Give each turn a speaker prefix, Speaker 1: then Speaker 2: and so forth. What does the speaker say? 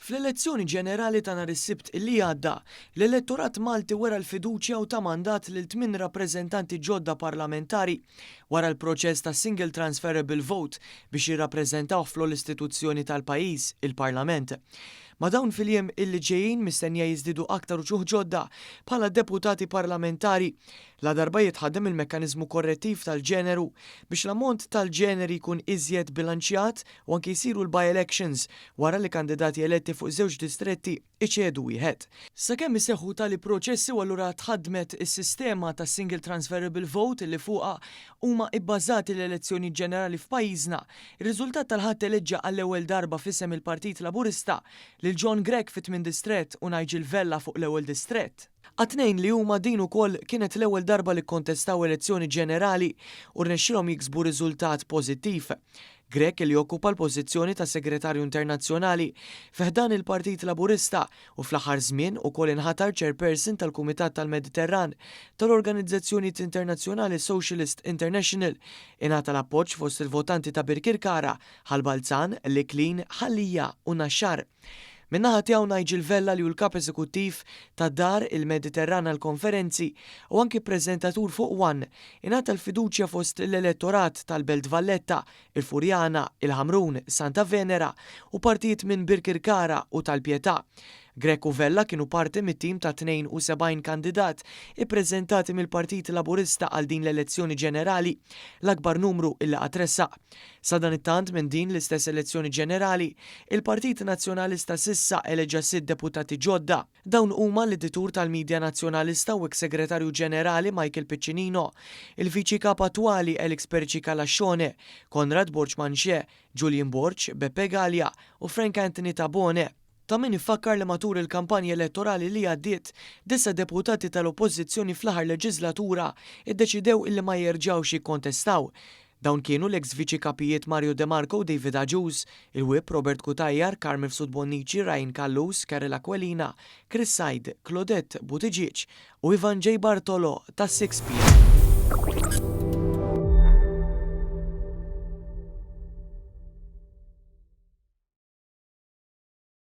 Speaker 1: Fl-elezzjoni ġenerali ta' nhar is-Sibt li għadda, l-elettorat Malti wera l-fiduċja u ta mandat lil tmien rappreżentanti ġodda parlamentari wara l-proċess ta' single transferable vote biex jirrappreżentawh fl-ogħla istituzzjoni tal-pajjiż, il-Parlament. Ma' dawn fil-jiem illi ġejjin mistennija jiżdiedu aktar uċuħ ġodda bħala deputati parlamentari ladarba jitħaddem il-mekkaniżmu korrettiv tal-ġeneru biex l-ammont tal-ġeneri jkun iżjed bilanċjat u anki jsiru l-by-elections wara li kandidati eletti fuq żewġ distretti iċedu wieħed. Sakemm iseħħu tali proċessi u allura tħaddmet is-sistema ta' single transferable vote li fuqha huma ibbażati l-elezzjonijiet ġenerali f'pajjiżna, ir-riżultat tal-Ħadd eleġġa għall-ewwel darba f'isem il-Partit Laburista lil John Grech fit-tmien distrett u Nigel Vella fuq l-ewwel distrett. Għat-tnejn li huma din ukoll kienet l-ewwel darba li kkontestaw elezzjoni ġenerali u rnexxielhom jiksbu riżultat pożittiv. Grech li jokkupa l-pożizzjoni ta' Segretarju Internazzjonali fi ħdan il-Partit Laburista u fl-aħħar żmien ukoll inħatar Chairperson tal-Kumitat tal-Mediterran tal-organizzazzjonijiet internazzjonali Socialist International, ingħata l-appoġġ fost il-votanti ta' Birkirkara, Ħal Balzan, l-Iklin, Ħal Lija u Naxxar. Min-naħa tiegħu Nigel Vella li hu l-Kap Eżekuttiv ta' Dar il-Mediterran għall-Konferenzi u anki preżentatur fuq one, ingħata l-fiduċja fost l-elettorat tal-Belt Valletta, il-Furjana, il-Ħamrun, Santa Venera u partijiet minn Birkirkara u Tal-Pietà. Grech u Vella kienu parti mit-tim ta' 72 kandidat ippreżentati mill-Partit Laburista għal din l-elezzjoni ġenerali, l-akbar numru illi qatt ressaq. Sadanittant minn din l-istess elezzjoni ġenerali, il-Partit Nazzjonalista s'issa eleġa sitt deputati ġodda. Dawn huma l-editur tal-media Nazzjonalista u eks-Segretarju Ġenerali Michael Piccinino, il-Viċi Kap attwali Alex Perici Calascione, Conrad Borg Manché, Julian Borg, Beppe Galea u Frank Anthony Tabone. Ta' min ifakkar li matul il-kampanja elettorali li għaddiet, disa' deputati tal-Oppożizzjoni fl-aħħar leġiżlatura ddeċidew illi ma jerġgħux jikkontestaw. Dawn kienu l-eks Viċi Kapijiet Mario De Marco u David Agius, il-Whip Robert Cutajar, Carmen Mifsud Bonnici, Ryan Callus, Karel Aquilina, Chris Said, Claudette Buttigieg u Ivan J. Bartolo tas-6 PM.